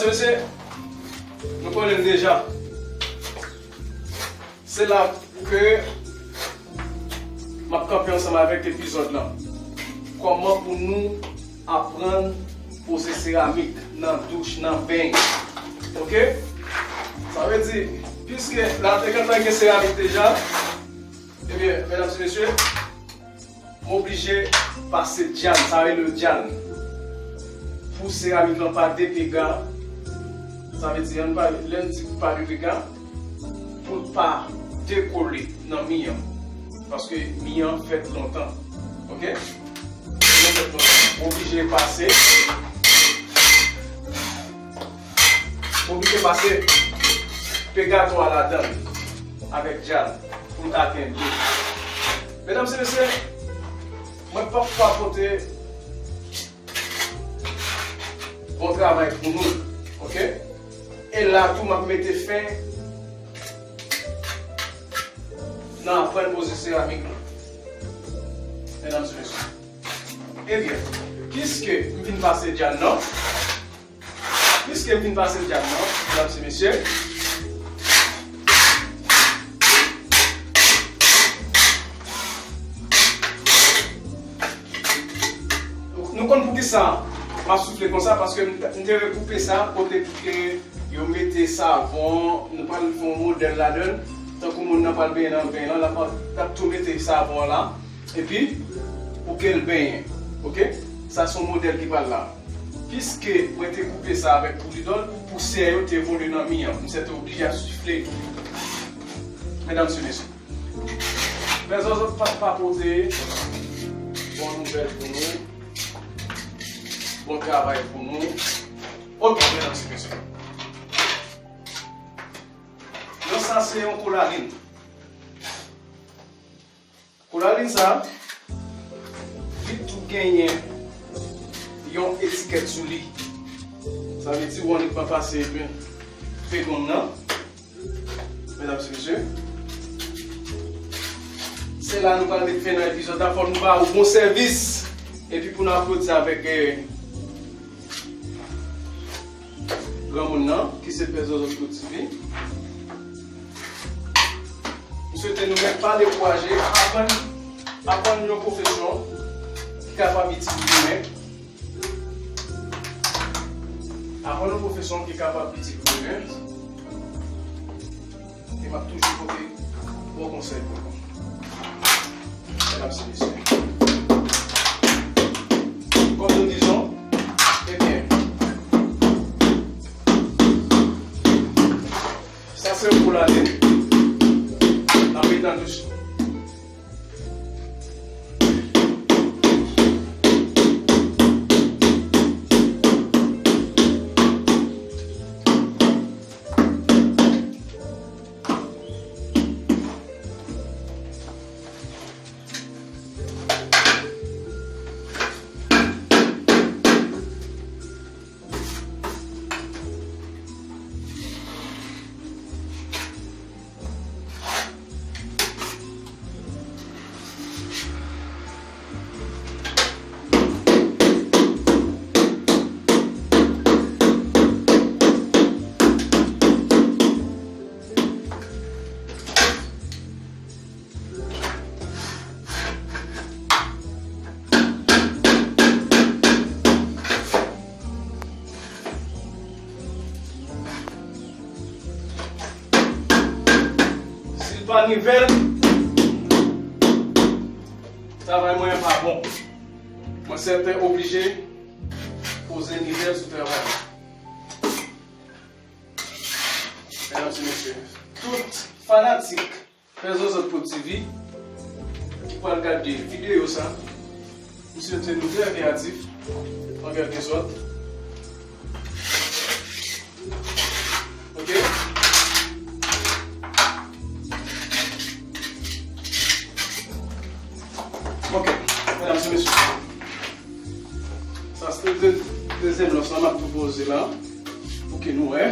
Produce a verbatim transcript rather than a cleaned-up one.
Mesye, nou konnen l deja. Se la ke m ap kanpe ansanm avèk epizòd lan. Kòman pou nou aprann poze seramik nan douch, nan beny. Oke? Sa vle di, piske la te gentan gen seramik deja, ebyen, medam e mesye, m oblije pase djal, sa rele djal. Pou seramik lan pa depega, sa vle di, ann pa, lè n di pa depega, pou l pa dekole nan mi an. Paske mi an fèt lontan. Oke? Mi an fèt lontan. M oblije pase. M oblije pase pegatwa ladan l avèk djal pou l ka kenbe. Medam e mesye, mwen p ap papote. Bon travay pou nou, oke? E la tou, m ap mete fen nan aprann poze seramik lan. Medam e mesye. Ebyen, piske m fin pase djal nan, piske m fin pase djal nan, medam e mesye, nou konn poukisa m ap soufle konsa, paske m, m te vle koupe sa kote pou ke yo mete savon, nou pral fè yon modèl ladan l, tankou moun nan pral benyen nan beny lan, l ap, l ap tou mete savon an la, epi pou ke l benyen. Oke? Sa se yon modèl ki pral la. Piske mwen te koupe sa avèk poulidòl, pousyè yo te vole nan mi an. M sèten oblije ap sifle. Medam e mesye. Mezanmi, pa, pa pote. Bon nouvèl pou nou. Bon travay pou nou. Oke, medam e mesye. Nan sa, se yon kolalin. Kolalin sa, li tou genyen yon etikèt sou li. Sa vle di, ou annik pa pase pen, pen gòm nan. Medam e mesye, se la nou pral met fen nan epizòd la. Fò nou ba ou bon sèvis. Epi pou nou aplodi avèk, eh, granmoun nan, ki se Pè Zòzòt Pwodui. M swete nou menm pa dekouraje, aprann, aprann yon pwofesyon ki kapab itil ou demen. Aprann yon pwofesyon ki kapab itil ou demen. E m ap toujou pote bon konsèy pou nou. Medam e mesye. Kòm nou di, ebyen, sa se pou lane. N ap met nan douch. Si l pa nivèl, travay mwen an pa bon. Mwen sèten oblije poze nivèl sou travay mwen. Medam e mesye, tout fanatik Pè Zòzòt Pwodui ki pral gade videyo sa, m swete nou trè kreyatif, an kèlkesòt. Oke? Oke, medam e mesye. Sa se de-, dezyèm lòs la, m ap tou poze la. Pou ke nou wè.